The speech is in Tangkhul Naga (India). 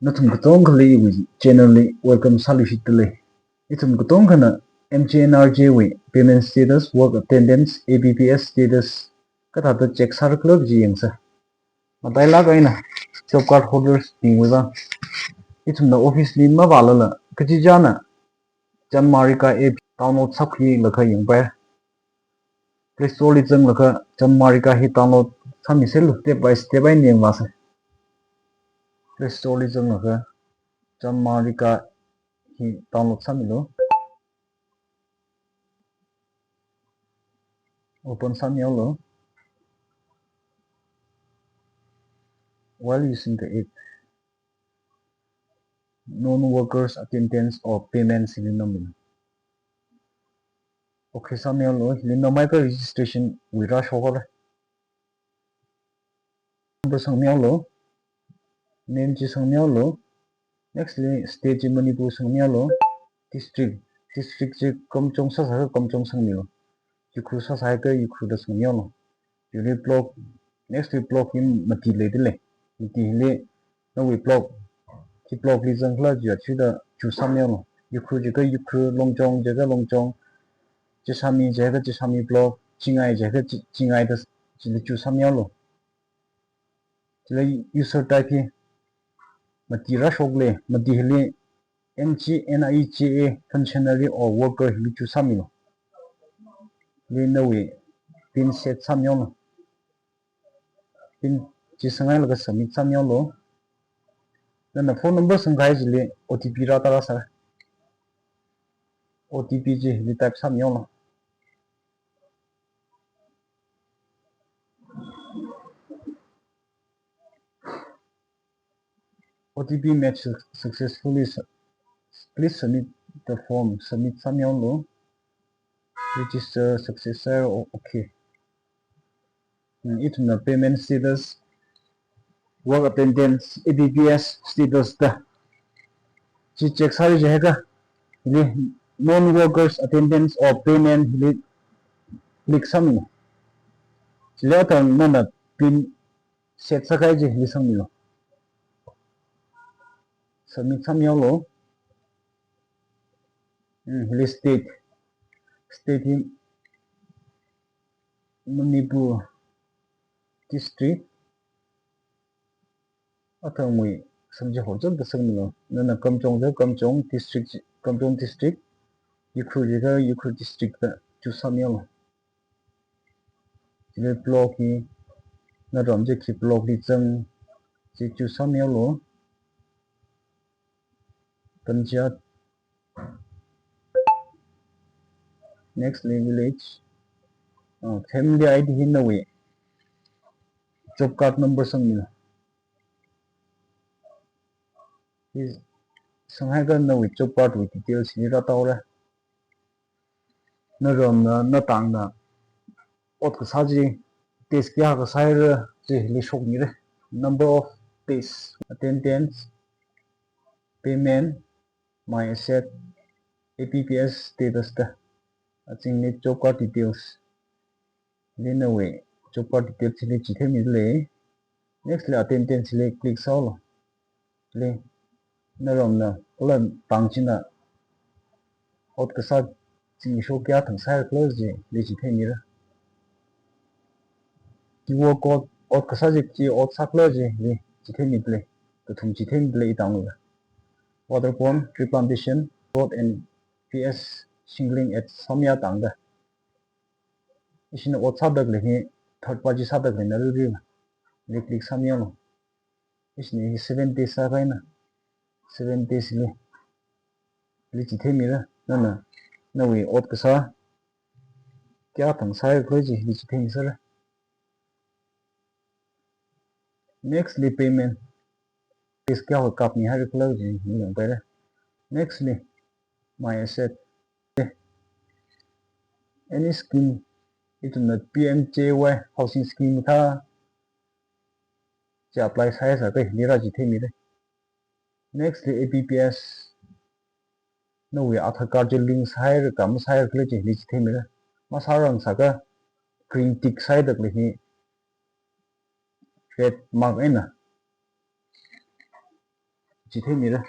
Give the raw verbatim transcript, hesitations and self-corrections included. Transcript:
Nathum katongkhali iwui channel li welcome sāluishitdalei. Ithum katongkhana M G N R G G wui payment status, work attendance, A P P S status kathāda check sārakhala kaji yangsa. Matailāk eina job card holders bingwui vang, ithumna office li mavālala kachichāna Janmarika app download sākhuilaga yangpai. Play Store li zanglaga Janmarika hi download sāmiselu, step by step eina yangvāsa. Play Store li zanglaga Janmarika hi download sāmilu. Open sāmihaolu. While using the app, non-workers attendance or payments hili nammilu. Okay sāmihaolu, hili namhaiakha registration wui rāshokhaora. Number sangmihaolu, name chi sangmihaolu, next li state chi Manipur sangmihaolu, district, district chi Kamjong sāsāakha Kamjong sangmilu, Ukhrul sāsāakha Ukhrul da sangmihaolu. Chili block, next li block hi mati leidalei. Mati hili nawui block, khi block li zangkhala jiakha chida choose sāmihaolu. Ukhrul jiakha Ukhrul, Longchong jiakha Longchong, Jessami jiakha Jessami block, Chingai jiakha Chi-, Chingai da chili choose sāmihaolu. Chili user type hi mati rāshokdalei, mati hili M G N R G G functionary or worker hili choose sāmilu. Hili nawui pin set sāmihaolu. Pin chi sanghailaga submit sāmihaolu. Nana phone number sangkahai chili O T P rāda rāsāra. O T P chi hili type sāmihaolu. O T P match suc-, successfully. Su-, please submit the form. Submit sāmihaolu. Register successor. O-, okay. Hmm, ithumna payment status, work attendance, A P P S status da chi check sāra jiakha, hili non-workers attendance or payment hili click sāmilu. Chili athang nana pin set sākahai chi hili sangmilu. Submit sāmihaolu. Hmm, hili state. State hi Manipur, district. Athangwui samji horchanda sangmilu. Nana Kamjong jiakha Kamjong district, Kamjong district. Ukhrul jiakha Ukhrul district da choose sāmihaolu. Chili block hi, naram chi khi block li zang, chi choose sāmihaolu. Panchayat. Next li village. Ah, family I D hi nawui job card number sangmilu. Hi sanghaiakha nawui job card wui details hi rāda haora. Naramna, natangna ot kasā chi, days kayākha sāhaira chi hili shokmira. Number of days, attendance, payment, my asset, A P P S status da. Azingli job card details. Hili nawui job card details hili chitheimidalei. Next li attendance li click sāhaolu. Hili naramna kala tang china ot kasā zimiksho kayā thang sāhaikhala chi hili chitheimira. Khi work ot, ot kasā chi khi ot sākhala chi hili chitheimidalei. Kathum chitheimidalei itangla. Water pond, tree plantation, road and P S shingling at Samya tangda. Ishina ot sādalei hi, third party sādalei na riri. Hili click sāmihaolu. Ishina hi seven days sākahaina. Seven days li. Hili chitheimira. Nana, nawui ot kasā kayā thang sāhaikhala chi hili chitheimisāra. Next li payment. Days kayā kapmihaikhala chi hili yangpaira. Next li my asset. Any scheme, ithumna P M J Y housing scheme kathā chi apply sāhaisāakha hili rāchitheimira. Next li A P P S, nawui Aadhaar card chi link sāhaikhala masāhaikhala chi hili chitheimira. Masārangsāakha green tick sāhaidalei hi red mark eina. chitheimira.